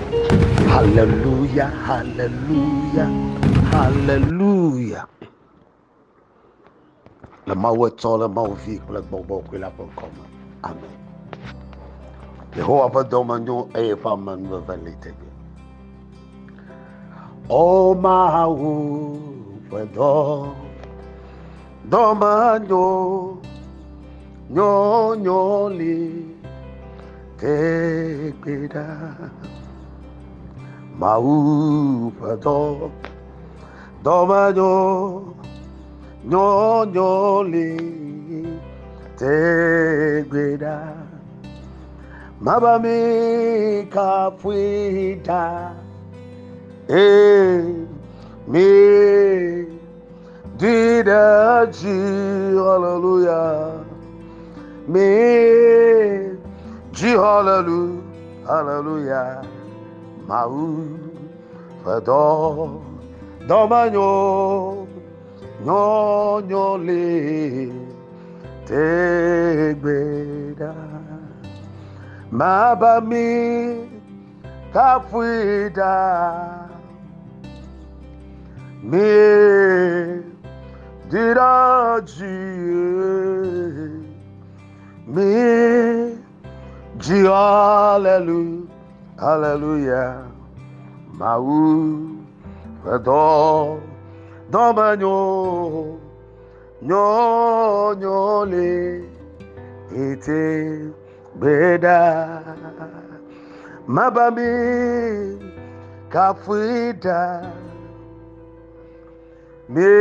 Hallelujah, hallelujah, hallelujah. Le Mawu Etɔ, le Mawu Vi kple Gbɔgbɔ Kɔkɔe la ƒe ŋkɔ me. Amen. Yehowa ƒe dɔme nyo eye eƒe amenuveve li tegbee. O Mawu ƒe dɔ, dɔme nyo, nyo nyo li tegbee ɖa. Mawu ƒe dɔ, dɔme nyo, nyo nyo li tegbee ɖa. Maba mi kafui ɖa. Ee, mi di ɖe dzi, hallelujah. Mi dzi hallelujah, hallelujah. Mawu ƒe dɔ, dɔmenyo, nyo nyo li tegbe ɖa. Maba mi kafui ɖa. Mi di ɖe dzi. Mi dzi hallelujah, hallelujah. Mawu ƒe dɔ, dɔmenyo, nyo nyo li ete gbeda. Maba mi kafui ɖa. Mi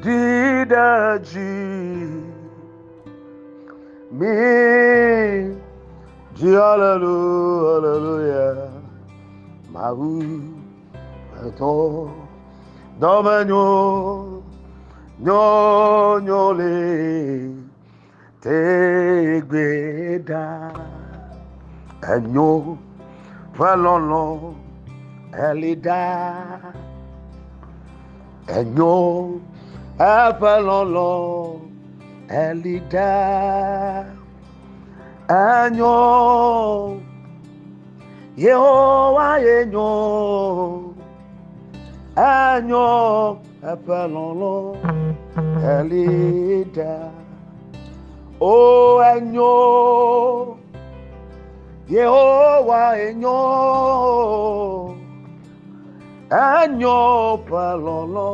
di ɖe dzi. Mi dzi hallelujah, hallelujah. Mawu ƒe dɔ, dɔmenyo, nyo nyo li tegbe ɖa. Enyo ƒe lɔlɔ eli ɖa. Enyo eƒe lɔlɔ eli ɖa. Enyo Yehowa ye nyo. Enyo eƒe lɔlɔ eli ɖa. O enyo Yehowa ye nyo. Enyo ƒe lɔlɔ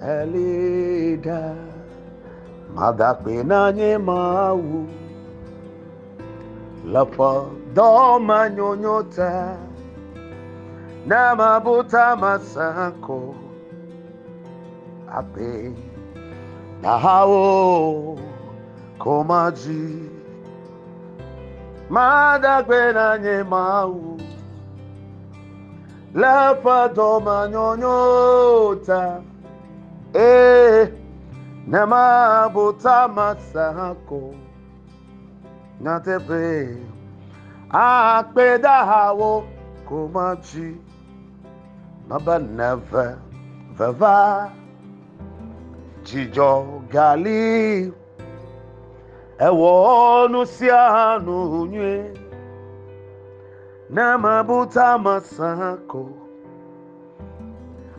eli ɖa. Madakpe na nye Mawu le ƒe dɔmenyonyo ta. Ne mebu tame sẽ ko akpe dahawo ko madzi. Madakpe na nye Mawu le ƒe dɔmenyonyo ta. Ee, ne mebu tame sẽ ko nyateƒe akpe dahawo ko madzi. Mebe neve veva dzidzɔ gali ewɔ nu sia nu nyuie. Ne mebu tame sẽ ko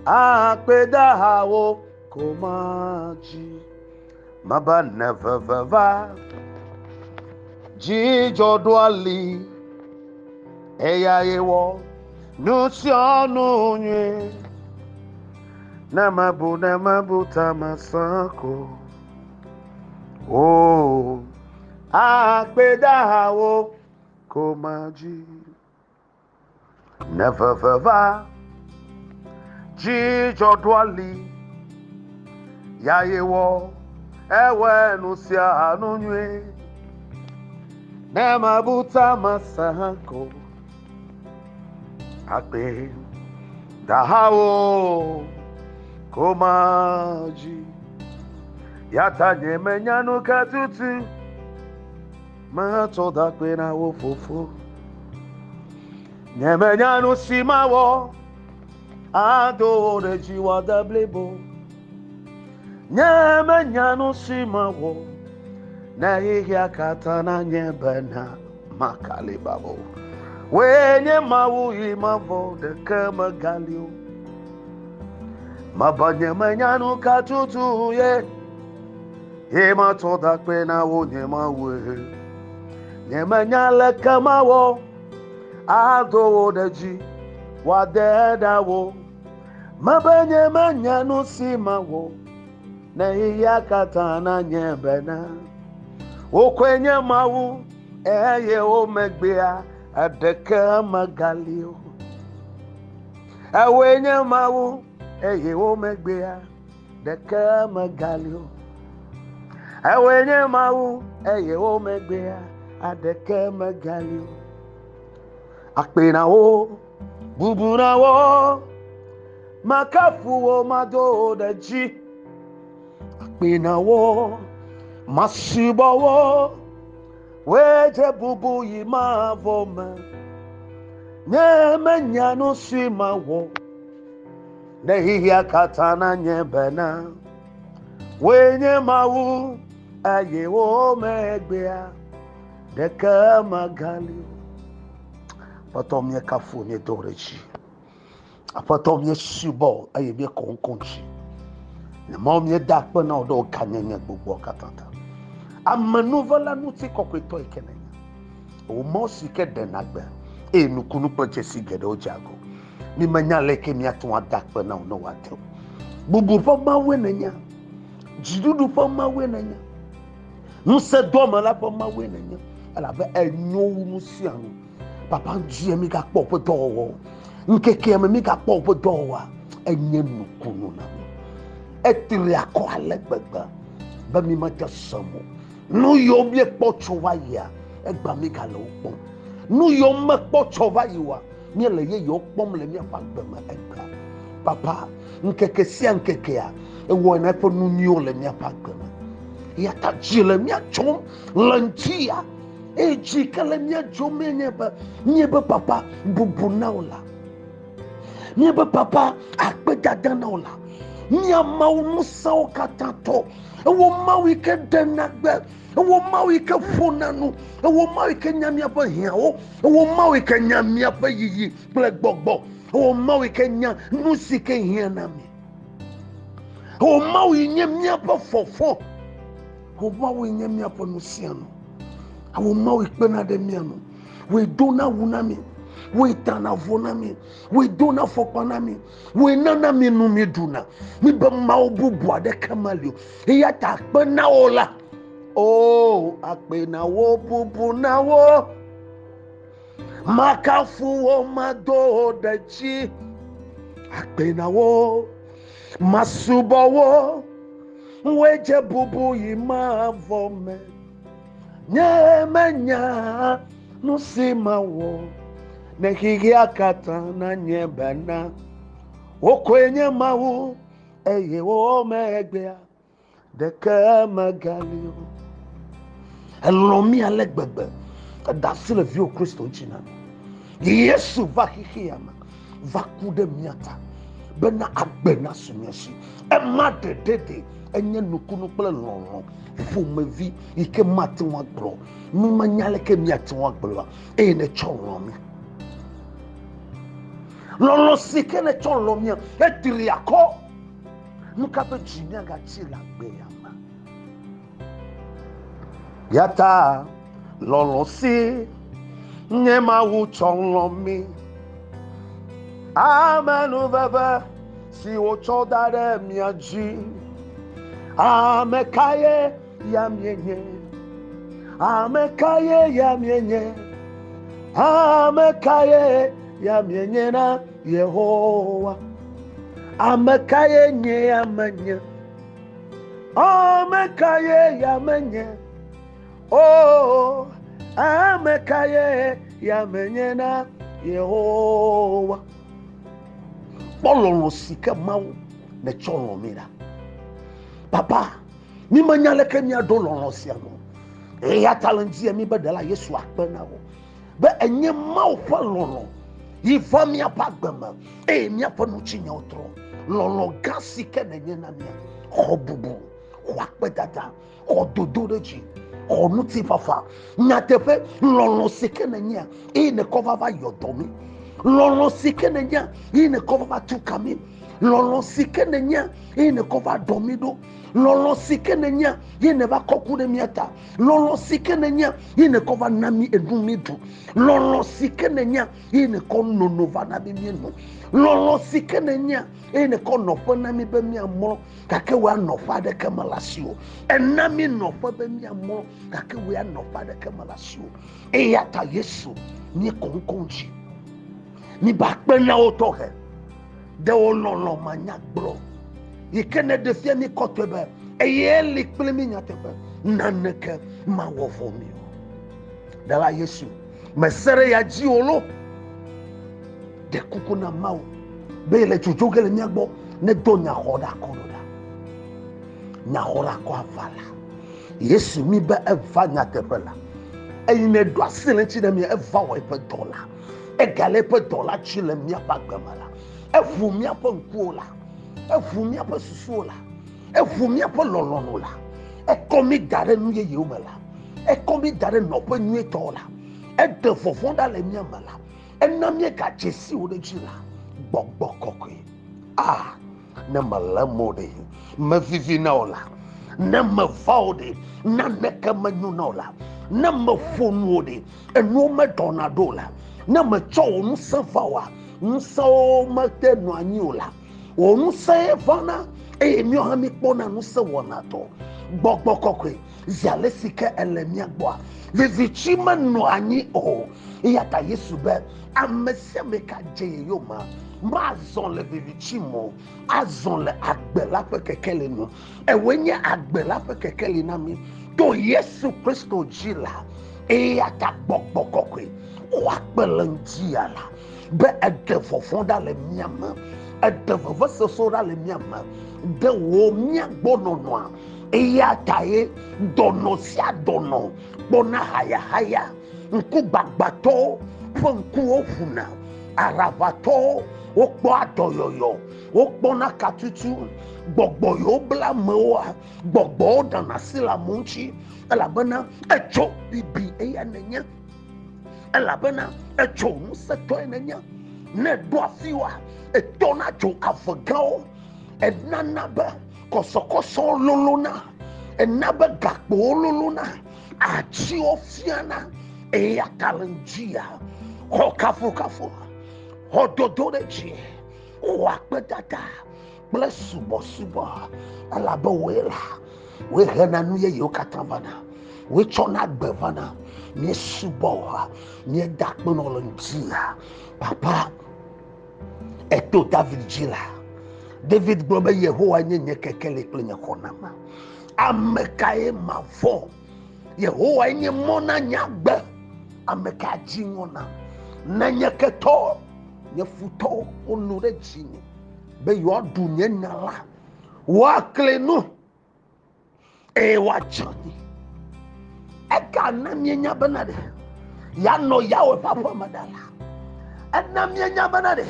akpe dahawo ko madzi. Mebe neve veva dzidzɔ ɖo ali eya ye wɔ nu sia nu nyuie. Ne mebu ne mebu tame sẽ ko o akpe dahawo ko madzi. Ne veve va dzidzɔ ɖo ali ya ye wɔ ewɔe nu sia nu nyuie. Ne mebu tame sẽ ko akpe dahawo ko madzi. Ya ta nye menya nu ka tutu metsɔ da akpe na wo fofo. Nye menya nu si mawɔ ado wo ɖe dzi wòade blibo. Nye menya nu si mawɔ ne xexea katã nanye bena makalibabo. Woe nye Mawu yi mavɔ ɖeke megali o. Mebe nye menya nu ka tutu ye. Ye matsɔ da akpe na wo nye Mawue. Nye menya leke mawɔ ado wo ɖe dzi woade ɖa wo. Mebe nye menya nu si mawɔ ne xexea katã nanye bena wokɔe nye Mawu eye wo megbea eɖeke megali o. Ewoe nye Mawu eye wo megbea ɖeke megali o. Ewoe nye Mawu eye wo megbea aɖeke megali o. Akpe na wo, bubu na wo, makafu wo mado wo ɖe dzi. Akpe na wo, masubɔ wo, woe dze bubu yi mavɔ me. Nye menya nu si mawɔ ne xexea katã nanye bena woe nye Mawu eye wo megbea ɖeke megali o. Aƒetɔ míekafu míedo ɖe dzi. Aƒetɔ míesubɔ eye míekɔ ŋkɔ dzi. Nye Mawu míeda akpe na wò ɖe wò gãnyenye gbogboa katã ta. Amenuvela ŋuti kɔkɔetɔ yi ke nènye. Wò Mawu si ke ɖena gbe eye nukunu kple dzesi geɖewo dze agɔ. Mímenya aleke míate ŋu ada akpe na wò ne wòate o. Bubu ƒe Mawue nènye. Dziɖuɖu ƒe Mawue nènye. Ŋusẽdoamela ƒe Mawue nènye. Elabe enyo wu nu sia nu. Papa ŋutia mígakpɔ woƒe dɔwɔwɔ o. Ŋkekea me mígakpɔ woƒe dɔwɔwɔa, enye nukunu na mí. Etri akɔ ale gbegbe be mímete sem o. Nu yiwo míekpɔ tso va yia, egbea mígale wo kpɔm. Nu yiwo mekpɔ tsɔ va yi oa, míele yeyewo kpɔm le míaƒe agbe me egbea. Papa, ŋkeke sia ŋkekea, ewɔna eƒe nu nyuiwo le míaƒe agbe me. Eya ta dzi le mía tsom le ŋutia. Eye dzi ke le mía dzom nye be míebe papa bubu na wò la. Míebe papa akpedada na wò la. Mía Mawu ŋusẽwo katã tɔ. Ewɔ Mawu yi ke ɖena gbe. Ewɔ Mawu yi ke ƒona nu. Ewɔ Mawu yi ke nya míaƒe hiãwo. Ewɔ Mawu yi ke nya míaƒe yiyi kple gbɔgbɔ. Ewɔ Mawu yi ke nya nu si ke hiã na mí. Ewɔ Mawu yi nye míaƒe fɔfɔ. Wò Mawu nye míaƒe nu sia nu. Wò Mawu kpena ɖe mía ŋu. Wòe dona awu na mí. Wòe tana avɔ na mí. Wòe dona afɔkpa na mí. Wòe nana mí nu mí ɖuna. Mí be Mawu bubu aɖeke meli o. Eya ta akpe na wò la. O, akpe na wò, bubu na wò. Makafu wò, mado wò ɖe dzi. Akpe na wò, masubɔ wò. Woe dze bubu yi mavɔ me. Nye menya nu si mawɔ ne xexea katã nanye bena wokɔe nye Mawu eye womegbea ɖeke megali o. Elɔ̃ mí ale gbegbe. Eda asi le viwò Kristo ŋuti na mí. Yesu va xexea me va ku ɖe mía ta bena agbe nasu mía si. Ema ɖeɖe ɖe enye nukunu kple lɔlɔ̃ ƒomevi yi ke mate ŋu agblɔ. Mi menya leke míate ŋu agblɔa eye netsɔ lɔ̃ mí. Lɔlɔ̃ si ke netsɔ lɔ̃ mía etri akɔ. Nu ka ƒe dzi míagatsi le agbe ya me? Ya ta lɔlɔ̃ si nye Mawu tsɔ lɔ̃ mí. Amenuveve si wotsɔ da ɖe mía dzi. Ame kae ya míenye? Ame kae ya míenye? Ame kae ya míenye na Yehowa? Ame kae nye ya menye? Ame kae ya menye? Oh, ame kae ya menye na Yehowa? Kpɔ lɔlɔ̃ si ke Mawu netsɔ lɔ̃ mí ɖa. Papa, mi menya leke míaɖo lɔlɔ̃ sia nu. Eya ta le ŋdi mi be ɖela Yesu akpe na wò be enye Mawu ƒe lɔlɔ̃ yi va míaƒe agbe me eye míaƒe nutsinyawo trɔ. Lɔlɔ̃ gã si ke nènye na mía, xɔ bubu, xɔ akpedada, xɔ dodo ɖe dzi. Xɔ ŋutifafa. Nyateƒe, lɔlɔ̃ si ke nènyea, eye nèkɔ va va yɔ dɔ mí. Lɔlɔ̃ si ke nènyea, eye nèkɔ va va tu ka mí. Lɔlɔ̃ si ke nènyea, eye nèkɔ va ɖɔ mí ɖo. Lɔlɔ̃ si ke nènyea, ye nèva kɔ ku ɖe mía ta. Lɔlɔ̃ si ke nènyea, ye nèkɔ va na mí enu mí ɖu. Lɔlɔ̃ si ke nènyea, ye nèkɔ nono va na mí míeno. Lɔlɔ̃ si ke nènyea, eye nèkɔ nɔƒe na mí be míamlɔ, gake wòa nɔƒe aɖeke mele asiwò. Èna mí nɔƒe be míamlɔ, gake wòa nɔƒe aɖeke mele asiwò. Eya ta Yesu, míekɔ ŋkɔ ŋuti. Míba akpe na wò tɔxɛ ɖe wò lɔlɔ̃ manyagblɔ yi ke nèɖe fia mí kɔtɔe be eye li kpli mí nyateƒe, naneke mawɔ vɔ mí o. Ɖela Yesu, mese ɖe ya dzi o lo. Ɖe kuku na Mawu be yele dzodzo ge le mía gbɔ ne do nyaxɔɖakɔ ɖo ɖa. Nyaxɔɖakɔ ava la. Yesu mi be eva nyateƒe la. Eyi ne ɖo asi le ŋuti na mi eva wɔ eƒe dɔ la. Egale eƒe dɔ la tsi le míaƒe agbe me la. Eʋu míaƒe ŋkuwo la. Eʋu míaƒe susuwo la. Eʋu míaƒe lɔlɔ̃nu la. Ekɔ mí da ɖe nu yeyewo me la. Ekɔ mí da ɖe nɔƒe nyuietɔ la. Eɖe vɔvɔ̃ ɖa le mía me la. Ena míegadze si wò ɖe edzi la. Gbɔgbɔ kɔkɔe. A ne mele mo ɖe, mevivi na wò la. Ne meva wò ɖe, naneke menyo na wò la. Ne meƒo nu wò ɖe, enuwo meɖɔna ɖo la. Ne metsɔ wò ŋusẽ va wòa, ŋusẽwo mete nɔ anyi o la. Wò ŋusẽ vana eye míawo hã míkpɔna ŋusẽ wɔna dɔ. Gbɔgbɔ kɔkɔe, zi ale si ke ele mía gbɔa, viviti menɔ anyi o. Eya ta Yesu be, ame sia ame ka dze ye yomea, mazɔ le viviti me o, azɔ le agbe la ƒe kekeli nu. Ewoe nye agbe la ƒe kekeli na mí to Yesu Kristo dzi la. Eya ta gbɔgbɔ kɔkɔe xɔ akpe le ŋutia la be eɖe vɔvɔ̃ ɖa le mía me, eɖe vevesesewo ɖa le mía me, ɖe wò mía gbɔ nɔnɔa. Eya ta ye dɔnɔ sia dɔnɔ kpɔna hayahaya, ŋkugbagbãtɔwo ƒe ŋkuwo ʋuna, araʋatɔwo wokpɔa dɔyɔyɔ, wokpɔna katutu, gbɔgbɔ yiwo bla amewoa, gbɔgbɔwo ɖana asi le amewo ŋuti elabena etso bibi eya nenye, elabena etso ŋusẽtɔe nenye. Ne eɖo afi wa, etɔna tso ave gãwo, enana be kɔsɔkɔsɔwo lolona, ena be gakpowo lolona, atiwo fiana. Eya ta le ŋutia, xɔ kafukafu, xɔ dodo ɖe dzi, xɔ akpedada kple subɔsubɔ, elabe wòe la, wòe hena nu yeyewo katã vana, wòe tsɔna agbe vana. Míesubɔ wòa, míeda akpe nɔ le ŋutia. Papa, eto David dzi la, David gblɔ be Yehowa nye nye kekeli kple nye xɔname. Ame kae mavɔ̃? Yehowa nye mɔ na nye agbe. Ame ka dzi ŋɔ nam? Ne nye ketɔ, nye futɔwo wonu ɖe dzinye be yewoaɖu nye nya la, woakli nu eye woadze anyi. Eka na míenya bena ɖe yeanɔ Yahweh ƒe aƒeme ɖa la, ena míenya bena ɖe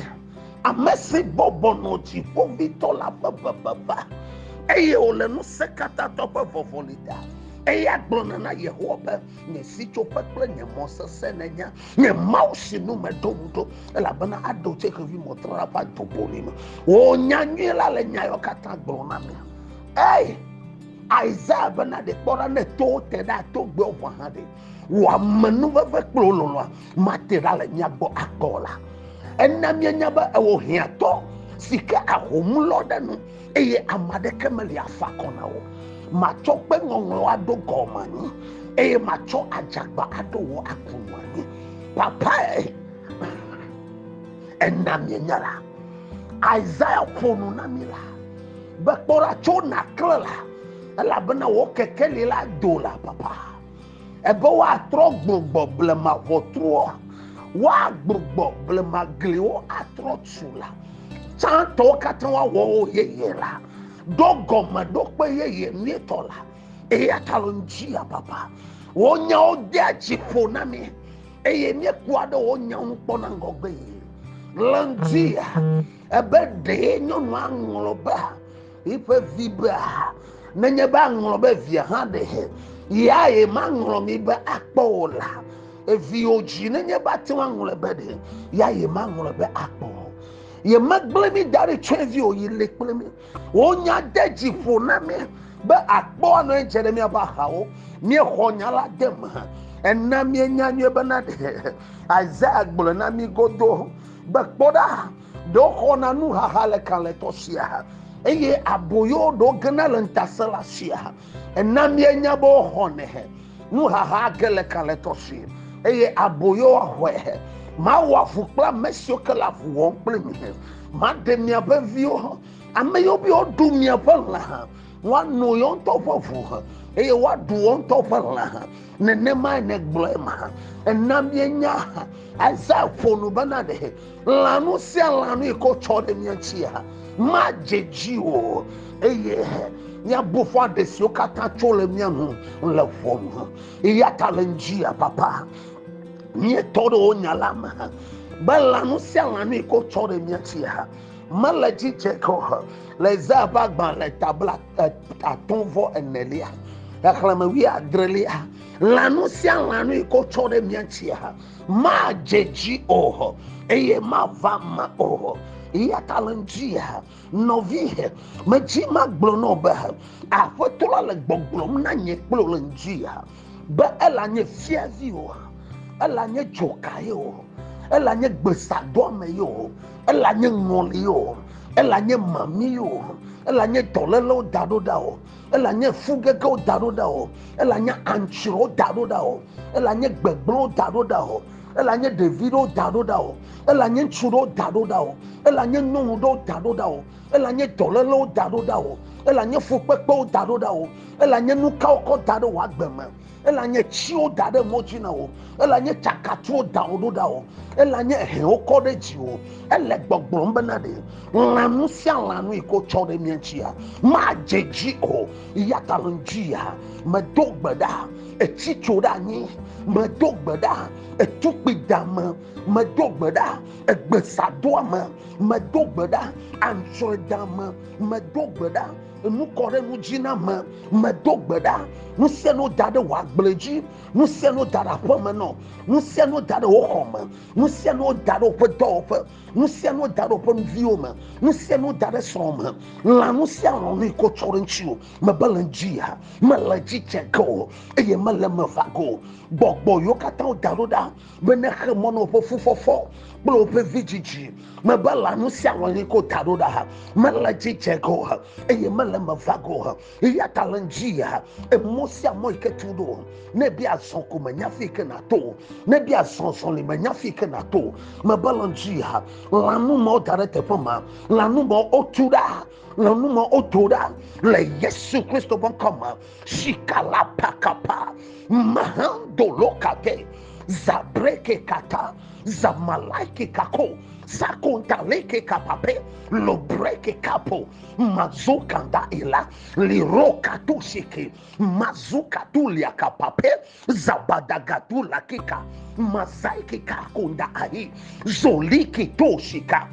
ame si bɔbɔ nɔ dziƒovitɔ la ƒe bebeƒe eye wòle ŋusẽkatãtɔ ƒe vɔvɔli ta, eya gblɔna na Yehowa be, nye sitsoƒe kple nye mɔ sesẽ nenye, nye Mawu si nu meɖo ŋu ɖo, elabena aɖo tse xevi mɔtrɔ la ƒe adoboli me. Wò nya nyui la le nya yawo katã gblɔm na mí. Ei, Isaiah bena ɖe kpɔ ɖa ne towo te ɖa togbewo ʋã hã ɖe, wò amenuveve kple wò lɔlɔ̃a mate ɖa le mía gbɔ akpɔ la. Ena míenya be ewò hiãtɔ si ke ahom lɔ ɖe nu eye ame aɖeke meli afa akɔ na wò. Matsɔ kpe ŋɔŋlɔ aɖo gɔme anyi eye matsɔ adzagba aɖo wò akunu anyi. Papae, ena míenya la. Isaiah ƒo nu na mí la be kpɔ ɖa tso nàkle la, elabena wò kekeli la do la papa. Ebe woatrɔ gbugbɔ blema ʋɔtruɔ, woagbugbɔ blema gliwo atrɔ tu la. Tsãtɔwo katã woawɔ wo yeye la, ɖo gɔmeɖokpe yeye nyuietɔ la. Eya ta le ŋutia papa, wò nyawo dea dzi ƒo na mí eye míekua ɖe wò nyawo ŋu kpɔna ŋgɔgbe yi. Le ŋutia, ebe ɖee nyɔnua ŋlɔ be eƒe vi bea, Nenye be aŋlɔ be via hã ɖe ya ye maŋlɔ mi be akpɔ o la. Eviwo dzi nenye be ate ŋu aŋlɔe be ɖe ya ye maŋlɔe be akpɔ o. Ye megblẽ mi da ɖi tsɔevi o yi li kple mi. Wonya de dzi ƒo na mi be akpɔ anɔ dze ɖe miaƒe axawo. Míexɔ nya la de me. Ena míenya nyuie bena ɖe Isaiah gblɔ na mi godo be kpɔ ɖa ɖewo xɔna nuhaha le kalẽtɔ sia eye aboyo ɖewo gena le ŋutasẽla sia. Ena míenya be woxɔnɛ nuhaha ge le kalẽtɔ si eye aboyo axɔe. Mawɔ avu kple ame siwo ke le avu wɔm kple mi. Maɖe miaƒe viwo, ame yiwo be woɖu miaƒe lã, woano yewo ŋutɔ ƒe ʋu eye woaɖu woawo ŋutɔ ƒe lã. Nenemae negblɔ ema. Ena míenya Isaiah ƒo nu bena ɖe lãnu sia lãnu yi ke wotsɔ ɖe mía ŋutia madze dzi o eye míabu fɔ aɖe siwo katã tso le mía ŋu le ʋɔnu. Eya ta le ŋdzia papa míetɔ ɖe wo nya la me be lãnu sia lãnu yi ke wotsɔ ɖe mía ŋutia mele dzi dze ke o. Le Isaiah ƒe agbalẽ tabla atɔ̃ vɔ enelia xexlẽme wuiadrelia lãnu sia lãnu yi ke wotsɔ ɖe mía ŋutia madze dzi o eye mava me o. Eya ta le ŋdzia nɔvi medzi magblɔ na wò be aƒetɔ la le gbɔgblɔm na nye kple wò le ŋdzia be ela nye fiavi o, ela nye dzoka ye o, ela nye gbesadɔame ye o, ela nye ŋɔli ye o, ela nye mami ye o, ela nye dɔlélewo da ɖo ɖa o, ela nye fugegewo da ɖo ɖa o, ela nye aŋtsiwo da ɖo ɖa o, ela nye gbegblẽwo da ɖo ɖa o, ela nye ɖevi ɖewo da ɖo ɖa o, ela nye ŋutsu ɖewo da ɖo ɖa o, ela nye nyɔnu ɖewo da ɖo ɖa o, ela nye dɔlélewo da ɖo ɖa o, ela nye fukpekpewo da ɖo ɖa o, ela nye nukawo kɔ da ɖe wò agbe me, ela nye tsiwo da ɖe mɔ dzi na wò, ela nye tsakatuwo da wò ɖo ɖa o, ela nye hɛwo kɔ ɖe dzi o. Ele gbɔgblɔm bena ɖe lãnu sia lãnu yi ke wotsɔ ɖe mía ŋutia madze dzi o. Eya ta le ŋdzia medo gbe ɖa etsi tso ɖe anyi, medo gbe ɖa etukpi dame, medo gbe ɖa egbesadoame, medo gbe ɖa aŋtsrɔe dame, medo gbe ɖa nukɔ ɖe nu dzi na me, medo gbe ɖa nu sia nu da ɖe wò agble dzi, nu sia nu da ɖe aƒeme nɔ, nu sia nu da ɖe wò xɔ me, nu sia nu da ɖe woƒe dɔwɔƒe, nu sia nu da ɖe woƒe nuviwo me, nu sia nu da ɖe srɔ̃ me, lãnu sia lãnu yi ke wotsɔ ɖe ŋutiwò, mebe le ŋdzia, mele dzi dze ge o eye mele eme va ge o. Gbɔgbɔ yiwo katã woda ɖo ɖa be nexe mɔ na woƒe fufɔfɔ kple woƒe vidzidzi, mebe lãnu sia lãnu yi ke woda ɖo ɖa, mele dzi dze ge o eye mele eme va ge o. Eya ta le ŋdzia, emɔ sia mɔ yi ke tu ɖo, ne bi azɔ ko menya fi ke nato o, ne bi azɔ zɔli menya fi ke nato o, mebe le ŋdzia, lãnu ma woda ɖe teƒe ma, lãnu ma wotu ɖa, lãnu ma wodo ɖa le Yesu Kristo ƒe ŋkɔ me. Shikalapakapa mahandolokate zabreke kata zamalaike kako sakontaleke kapape lobreke kapo mazokanda ila lirokatushike mazukatuliakapape zabadagatulakika mazaike kakonda ahi zolike toshika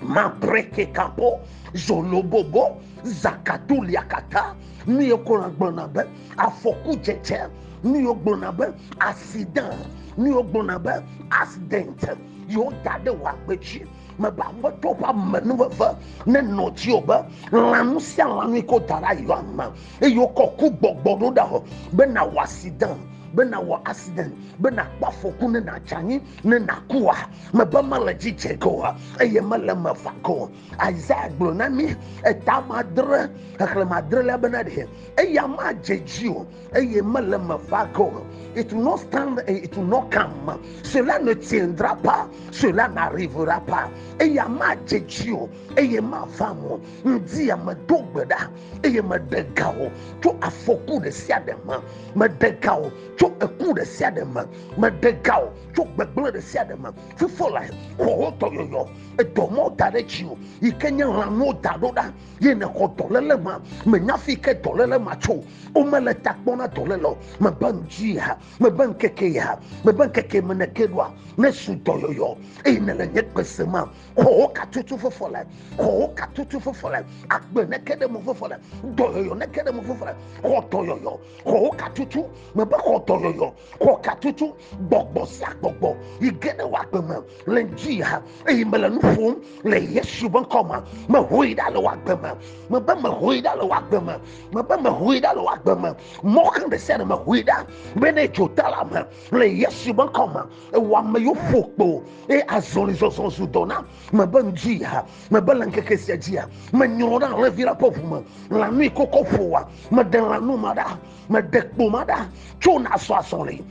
mabreke kapo zolobobo zakatuliakata. Nu yiwo ko gblɔna be afɔku dzedze, nu yiwo gblɔna be accident, nu yiwo gblɔna be accident yiwo da ɖe wò agbe dzi, mebe aƒetɔ ƒe amenuveve nenɔ dziwò be lãnu sia lãnu yi ke woda ɖe ayɔ ame eye wokɔ ku gbɔgbɔ ɖo ɖa o be nawɔ accident, be nawɔ accident, be nakpɔ afɔku ne nàdze anyi ne nàkua, mebe mele dzi dze ge o eye mele eme va ge o. Isaiah gblɔ na mí eta madre xexlẽme adrelia bena ɖe eya madze dzi o eye mele eme va ge o. It will not stand and it will not come. Cela ne tiendra pas, cela n'arrivera pas. Eya madze dzi o eye mava me o. Ŋdi ya medo gbe ɖa eye meɖe ga wò tso afɔku ɖe sia ɖe me. Meɖe ga wò tso eku ɖe sia ɖe me. Meɖe ga wò tso gbegblẽ ɖe sia ɖe me. Fifo le xɔ wò dɔyɔyɔ. Edɔ mɔ da ɖe dziwò yi ke nye lãnuwo da ɖo ɖa ye nexɔ dɔléle ma. Menya fi ke dɔléle ma tso. Womele ta kpɔm na dɔléle o. Mebe ŋdi ya, mebe ŋkeke ya, mebe ŋkeke me nege ɖoa, nezu dɔyɔyɔ eye nele nye gbe sem ma. Xɔwo katutu fofo le, xɔwo katutu fofo le, agbe neke ɖe mo fofo le, dɔyɔyɔ neke ɖe mo fofo le, xɔ dɔyɔyɔ, xɔwo katutu, mebe xɔ dɔyɔyɔ, xɔ katutu, gbɔgbɔ sia gbɔgbɔ yi ge ɖe wò agbe me le ŋdi ya eye mele nu ƒom le Yesu ƒe ŋkɔ me. Mehoe ɖa le wò agbe me, mebe mehoe ɖa le wò agbe me, mebe mehoe ɖa le wò agbe me. Mɔxenu ɖe sia ɖe mehoe ɖa be ne dzo ta la me le Yesu ƒe ŋkɔ me. Ewɔ ame yiwo ƒo kpo eye azɔli zɔzɔ zu dɔ na mebe ŋdi ya, mebe le ŋkeke sia dzia menyrɔ ɖe alẽvi la ƒe ʋu me. Lãnui kɔkɔ ƒo wa, meɖe lãnu ma ɖa, meɖe kpo ma ɖa tso nazɔ azɔli.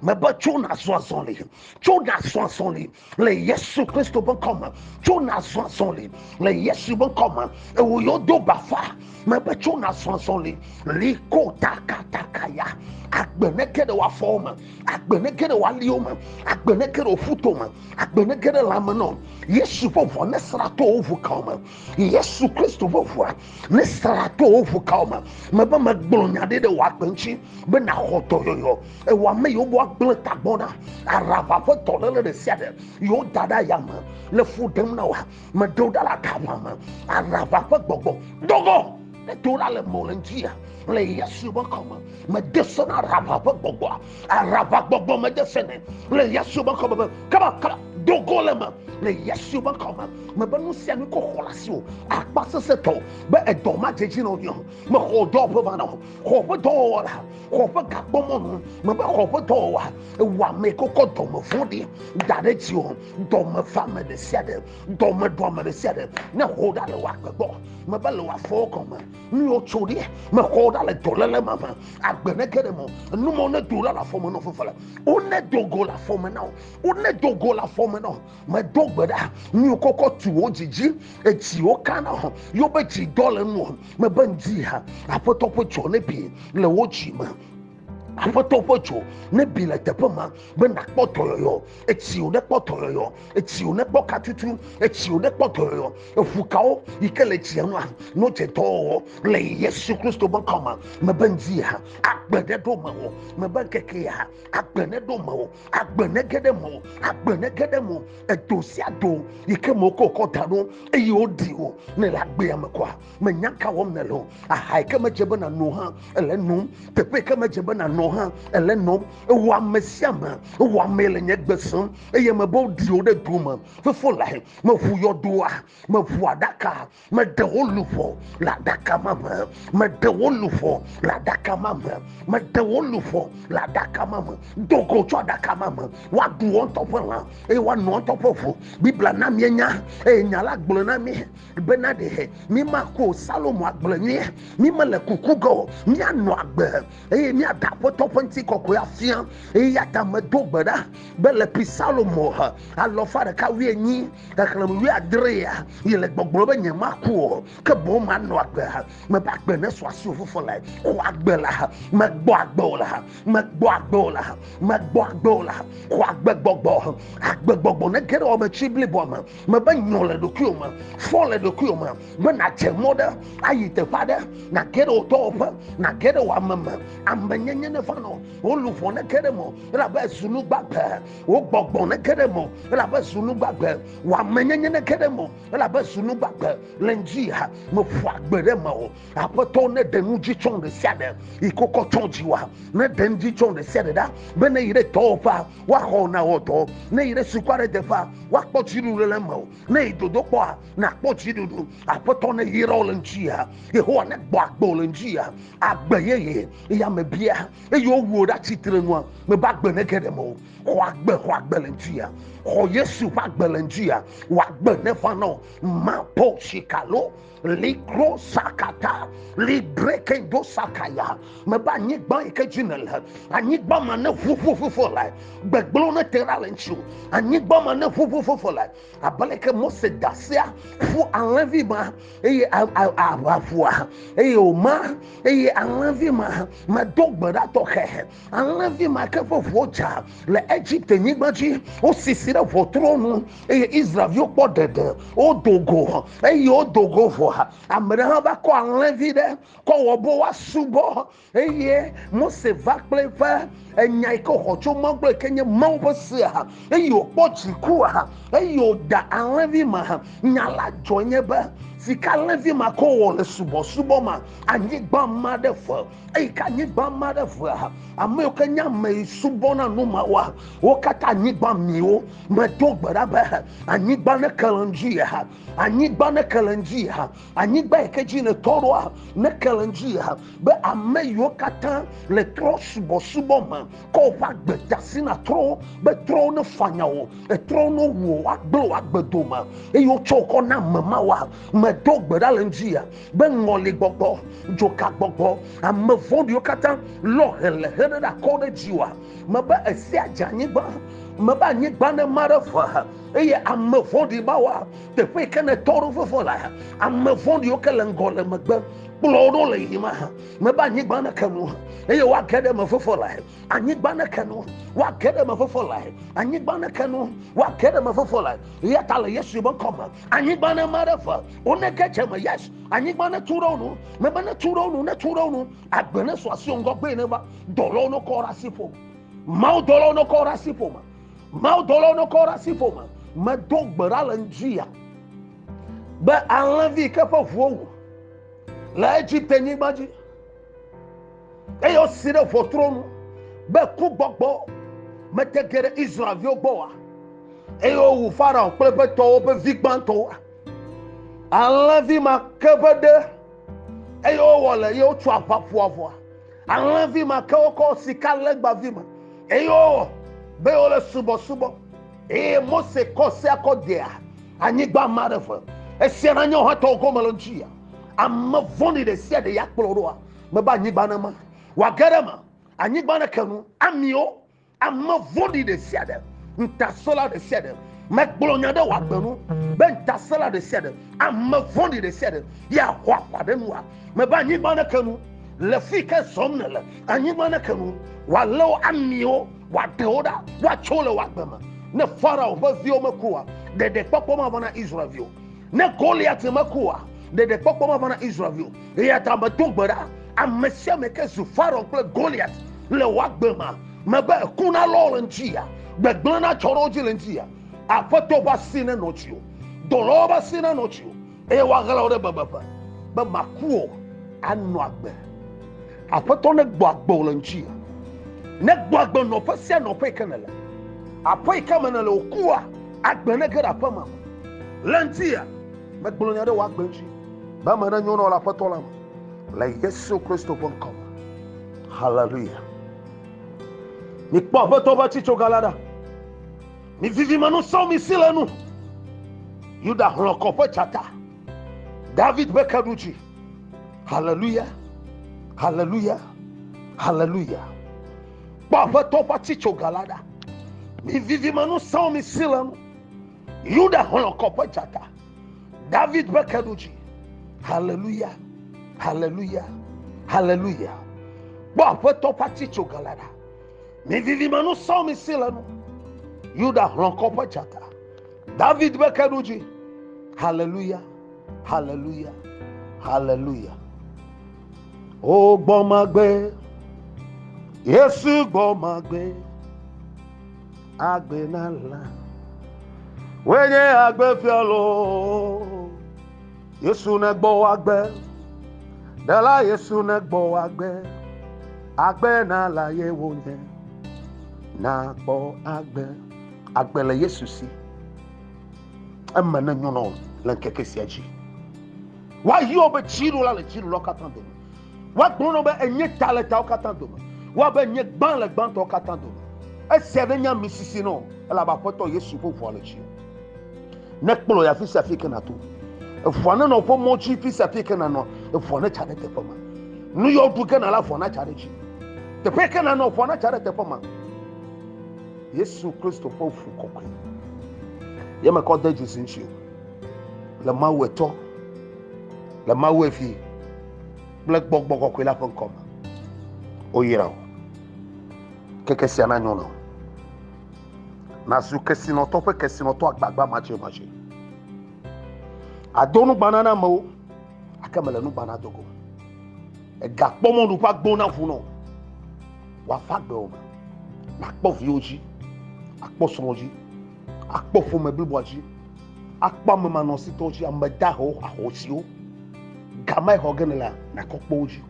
Mebe tso nazɔ azɔli, tso nazɔ azɔli le Yesu Kristo ƒe ŋkɔ me. Tso nazɔ azɔli le Yesu ƒe ŋkɔ me. Ewo yiwo do bafa, mebe tso nazɔ azɔli liko takatakaya. Agbe nege ɖe wò afɔwo me, agbe nege ɖe wò aliwo me, agbe nege ɖe wò ƒuto me, agbe nege ɖe lãme nɔ. Yesu ƒe ʋua nesra to wò ʋukawo me. Yesu Kristo ƒe ʋua nesra to wò ʋukawo me. Mebe megblɔ nya ɖe ɖe wò agbe ŋuti be naxɔ dɔyɔyɔ. Ewɔ ame yiwo be woagblẽ tagbɔ na araba ƒe dɔléle ɖe sia ɖe yiwo da ɖe ayame le fu ɖem na woa, meɖe wo ɖa le aɖaʋa me. Araba ƒe gbɔgbɔ dogo edo ɖa le mɔ le ŋutia le Yesu ƒe ŋkɔ me. Mede se na araba ƒe gbɔgbɔa, araba gbɔgbɔ mede se nɛ le Yesu ƒe ŋkɔ me be kaba kaba dogo le me le Yesu ƒe ŋkɔ me. Mebe nu sia nu ko xɔ le asiwò akpa sesẽtɔ be edɔ ma dze dzi na wò nyɔ. Mexɔ dɔwɔƒe va na wò, xɔ ƒe dɔwɔwɔ la, xɔ ƒe gakpɔmɔnu, mebe xɔ ƒe dɔwɔwɔa, ewɔ ame kɔkɔ dɔme vɔ̃ɖi da ɖe dziwò, dɔme va ame ɖe sia ɖe, dɔme ɖu ame ɖe sia ɖe, ne xɔ ɖa le wò agbe gbɔ, mebe le wò afɔwo gɔme, nu yiwo tso ɖi, mexɔ ɖa le dɔléle ma me, agbe ne ge ɖe me, nu mawo ne do ɖa le afɔ me na wò fefele, wone do go le afɔ me na wò, wone do go le afɔ me na wò. Medo gbe ɖa, nu yiwo kɔkɔ tu wo dzidzi, edziwo kana hɔ, yewo be dzi dɔ le nuɔ, mebe ŋdi ha, Aƒetɔ ƒe dzo ne bi le wo dzi me. Aƒetɔ ƒe dzo ne bi le teƒe ma be nakpɔ dɔyɔyɔ, etsiwo ne kpɔ dɔyɔyɔ, etsiwo ne kpɔ katutu, etsiwo ne kpɔ dɔyɔyɔ, eʋukawo yi ke le tsia nua, no dze dɔwɔwɔ le Yesu Kristo ƒe ŋkɔ me. Mebe ŋdi ha, agbe ne ɖo mewò, mebe ŋkeke ha, agbe ne ɖo mewò, agbe ne ge ɖe mewò, agbe ne ge ɖe mewò. Edo sia do yi ke me wokɔ kɔ da ɖo eye woɖi wò ne le agbea me kɔa, menya ka wɔm nèle o. Aha yi ke medze be nàno hã ele nom, teƒe yi ke medze be nànɔ hã ele nom. Ewɔ ame sia ame, ewɔ ame le nye gbe sem eye mebe woɖi wò ɖe do me. Fofo lae meʋu yɔdoa, meʋu aɖaka, meɖe wo luʋɔ le aɖaka ma me, meɖe wo luʋɔ le aɖaka ma me, meɖe wo luʋɔ le aɖaka ma me. Do go tso aɖaka ma me, woaɖu wo ŋutɔ ƒe lã eye woano wo ŋutɔ ƒe ʋu. Biblia na míenya eye nya la gblɔ na mí bena ɖe mí maku o. Salomo agblɔe nyuie, mí mele kuku ge o, míanɔ agbe eye míaɖe Aƒetɔ ƒe ŋutikɔkɔe afia. Eya ta medo gbe ɖa be le Psalomo alɔfa ɖeka wuienyi xexlẽme wuiadrea yi le gbɔgblɔ be nyemaku o, ke boŋ manɔ agbe. Mebe agbe nesu asiwò fofo le. Xɔ agbe la, megbɔ agbe o la, megbɔ agbe o la, megbɔ agbe o la. Xɔ agbe gbɔgbɔ, agbe gbɔgbɔ nege ɖe wɔmetsi bliboa me. Mebe nyɔ le ɖokuiwò me, fɔ le ɖokuiwò me be nàdze mɔ ɖe ayi teƒe aɖe, nàge ɖe wò dɔwɔƒe, nàge ɖe wò ame me. Amenyenye neva nɔ wò luʋɔ nege ɖe me, elabe ezu nu gbagbe. Wò gbɔgbɔ nege ɖe me, elabe ezu nu gbagbe. Wò amenyenye nege ɖe me, elabe ezu nu gbagbe. Le ŋdi ya, meƒo agbe ɖe mewò. Aƒetɔ ne ɖe nu dzi tsɔ ɖe sia ɖe yi kɔkɔ tsɔ dziwòa, ne ɖe nu dzi tsɔ ɖe sia ɖe ɖa be ne yi ɖe dɔwɔƒea, woaxɔ na wɔ dɔ. Ne yi ɖe suku aɖe deƒea, woakpɔ dziɖuɖu le mewò. Ne yi dodokpɔa, nakpɔ dziɖuɖu. Aƒetɔ ne yra wò le ŋdi ya, Yehowa ne gbɔ agbe wò le ŋdi ya, agbe yeye eya mebia eye wowu wò ɖe atsitre nua, mebe agbe nege ɖe mewò. Xɔ agbe, xɔ agbe le ŋdi ya. Xɔ Yesu ƒe agbe le ŋdi ya. Wò agbe neva na wò. Mapo shikalo likro sakata librekendo sakaya. Mebe anyigba yi ke dzi nèle, anyigba ma ne ʋuʋu fofo le, gbegblẽwo ne te ɖa le ŋutiwò. Anyigba ma ne ʋuʋu fofo le, abe leke Mose da sea ƒu alẽvi ma eye aʋaʋua eye wòma eye alẽvi ma medo gbe ɖa tɔxɛ. tɔxɛ. Alẽvi ma ke ƒe ʋuwo dza le Egipte nyigba dzi, wosisi ɖe ʋɔtruwo nu eye Israelviwo kpɔ ɖeɖe. Wodo go eye wodo go vɔa, ame ɖe hã va kɔ alẽvi ɖe kɔ wɔ be woasubɔ eye Mose va kple eƒe enya yi ke wòxɔ tso Mawu gbɔ yi ke nye Mawu ƒe sea eye wòkpɔ dzikua eye wòda alẽvi ma. Nya la dzɔ nye be sika alẽvi ma ke wòwɔ le subɔsubɔ ma anyigba ma ɖe ve eyi ke anyigba ma ɖe vea ame yiwo ke nye ame yi subɔna nu mawoa wo katã anyigba miwo. Medo gbe ɖa be anyigba neke le ŋdzi ya anyigba neke le ŋdzi ya anyigba yi ke dzi nètɔ ɖoa neke le ŋdzi ya be ame yiwo katã le trɔ subɔsubɔ me kɔ woƒe agbe de asi na trɔwo be trɔwo ne fanya wo etrɔwo ne wu wo woagblẽ wo agbe dome eye wotsɔ wo kɔ na ame mawoa medo gbe ɖa le ŋdzi ya be ŋɔli gbɔgbɔ dzoka gbɔgbɔ ame vɔ̃ɖiwo katã lɔ helehe ɖe ɖe akɔ ɖe dziwòa mebe esia dze anyigba mebe anyigba ne ma ɖe ve eye ame vɔ̃ɖi mawoa teƒe yi ke ne tɔ ɖo vevɔ la ame vɔ̃ɖiwo ke le ŋgɔ le megbe kplɔ wo ɖo le yiyim hã mebe anyigba ne ke nu eye woage ɖe eme vevɔ la anyigba ne ke nu woage ɖe eme vevɔ la anyigba ne ke nu woage ɖe eme vevɔ la eya ta le Yesu be ŋkɔ me anyigba ne ma ɖe ve wone ge dze me yes anyigba ne tu ɖe wo nu mebe ne tu ɖe wo nu ne tu ɖe wo nu agbe ne su asi wo ŋgɔgbe ne va dɔlɔwo ne kɔ ɖe asi ƒo Mawu dɔlɔwo ne kɔ ɖe asi ƒo me Mawu dɔlɔwo ne kɔ ɖe asi ƒo me medo gbe ɖa le ŋdzi ya be alẽvi yi ke ƒe ʋuwo wu le Egipte nyigba dzi eye wosi ɖe ʋɔtruwo nu be ku gbɔgbɔ mete ge ɖe Israelviwo gbɔ oa eye wowu Farao kple eƒe tɔwo ƒe vi gbãtɔwoa alẽvi ma ke ƒe ɖe eye wowɔ le eye wotso aʋa ƒo avɔa alẽvi ma ke wokɔ sika legbavi me eye wowɔ be wole subɔsubɔ eye Mose kɔ sea kɔ dea anyigba ma ɖe ve esia na nye wohatɔwo gɔme le ŋuti ya ame vɔ̃ɖi ɖe sia ɖe ya kplɔ ɖoa mebe anyigba ne ma wòage ɖe eme anyigba ne ke nu amiwo ame vɔ̃ɖi ɖe sia ɖe ŋutasẽla ɖe sia ɖe megblɔ nya ɖe wòagbe nu be ŋutasẽla ɖe sia ɖe ame vɔ̃ɖi ɖe sia ɖe ya xɔ aʋa ɖe nua mebe anyigba ne ke nu le fi ke zɔm nele anyigba ne ke nu wòalé wo amiwo wòaɖe wo ɖa woatso le wò agbe me ne Farao ƒe viwo mekua ɖeɖekpɔkpɔ mava na Israelviwo ne Goliat mekua ɖeɖekpɔkpɔ mava na Israelviwo eya ta medo gbe ɖa ame sia ame ke zu Farao kple Goliat le wò agbe me mebe eku na lɔ le ŋuti ya gbegblẽ na tsɔ ɖe wo dzi le ŋuti ya aƒetɔ ƒe asi nenɔ dziwò dɔlɔwo ƒe asi nenɔ dziwò eye woaɣla wo ɖe bebeƒe be maku o anɔ agbe aƒetɔ ne gbɔ agbe wò le ŋuti ya ne gbɔ agbe nɔƒe sia nɔƒe yi ke nele aƒe yi ke me nele wòkua agbe ne ge ɖe aƒe ma me le ŋuti ya megblɔ nya ɖe wò agbe ŋuti be ame ne nyo na wò le aƒetɔ la me le Yesu Kristo ƒe ŋkɔ me hallelujah mikpɔ aƒetɔ ƒe atitsoga la ɖa mi vivime nusẽwo mi si le nu Yuda hlɔ̃kɔ ƒe dzata David ƒe keɖudzi hallelujah hallelujah hallelujah kpɔ aƒetɔ ƒe atitsoga la ɖa mi vivime nusẽwo mi si le nu Yuda hlɔ̃kɔ ƒe dzata David ƒe keɖudzi hallelujah hallelujah hallelujah kpɔ aƒetɔ ƒe atitsoga la ɖa mi vivime nusẽwo mi si le nu Yuda hlɔ̃kɔ ƒe dzata David ƒe keɖudzi hallelujah hallelujah hallelujah o gbɔmagbe Yesu gbɔmagbe agbe na la wenye agbe fialo Yesu ne gbɔ agbe ɖela Yesu ne gbɔ agbe agbe na la ye wonye na gbɔ agbe agbe le Yesu si eme ne nyɔnɔ le ŋkeke sia dzi woayɔ be dziɖula le dziɖulawo katã dome woagblɔ na be enye ta le tawo katã dome woabe enye gbã le gbãtɔwo katã dome esia ɖe nye ami sisi nɔ elabe aƒetɔ Yesu ƒe ʋua le dzi ne kplɔ ya fi sia fi ke nàto eʋua ne nɔ ƒe mɔ dzi fi sia fi ke nànɔ eʋua ne tsa ɖe teƒe ma nu yɔ ɖu ge nàla ʋua natsa ɖe dzi teƒe ke nànɔ ʋua natsa ɖe teƒe ma Yesu Kristo ƒe ʋu kɔkɔe ye mekɔ de dzesi ŋuti o le Mawu etɔ le Mawu evi kple gbɔgbɔ kɔkɔe la ƒe ŋkɔ me. Woyra wò. Keke sia nanyo na wò. Nàzu kesinɔtɔ ƒe kesinɔtɔ agbagba madzemadze. Àdo nugbana na amewo, gake mèle nugbana do go. Ègakpɔ mɔnu ƒe agbo na ʋu nɔ wòava gbewò me. Nàkpɔ viwò dzi, akpɔ srɔ̃ dzi, akpɔ ƒome bliboa dzi, akpɔ ame manɔsitɔwo dzi, ame dahewo, ahosiwo. Gama xɔ ge nèlea, nàkɔ kpɔ wo dzi.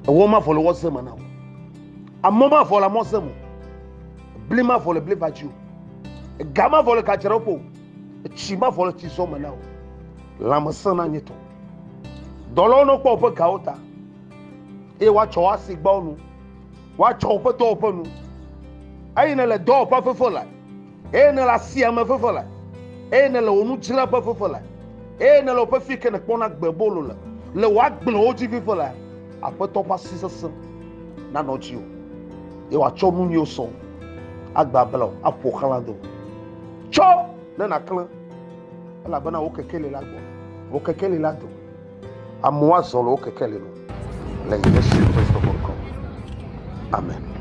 Ewɔ mavɔ le wɔ ze me na wò. Amɔ mavɔ le amɔ ze me o. Bli mavɔ le bli va dzi o. Ga mavɔ le gadzraɖoƒe o. Etsi mavɔ le tsizɔ me na wò. Lãmesẽ na nye tɔ. Dɔlawo ne wokpɔ woƒe gawo ta eye woatsɔ wo asi gbɔ nu. Woatsɔ woƒe dɔwɔƒe nu. Eye ne le dɔwɔƒe fefe le, eye ne le asia me fefe le, eye ne le wò nudzraƒe fefe le, eye ne le woƒe fi ke nèkpɔna gbe bolo le, le wò agblewo dzi fefe le, Aƒetɔ ƒe asi sesẽ nanɔ dziwò, eye wòatsɔ nu nyuiwo sɔ agba bla wò, aƒo xlã do. Tsɔ ne nàklẽ, elabena wò kekeli la gbɔ, wò kekeli la do. Amewo azɔ le wò kekeli nu le Yesu Kristo ƒe ŋkɔ me. Amen.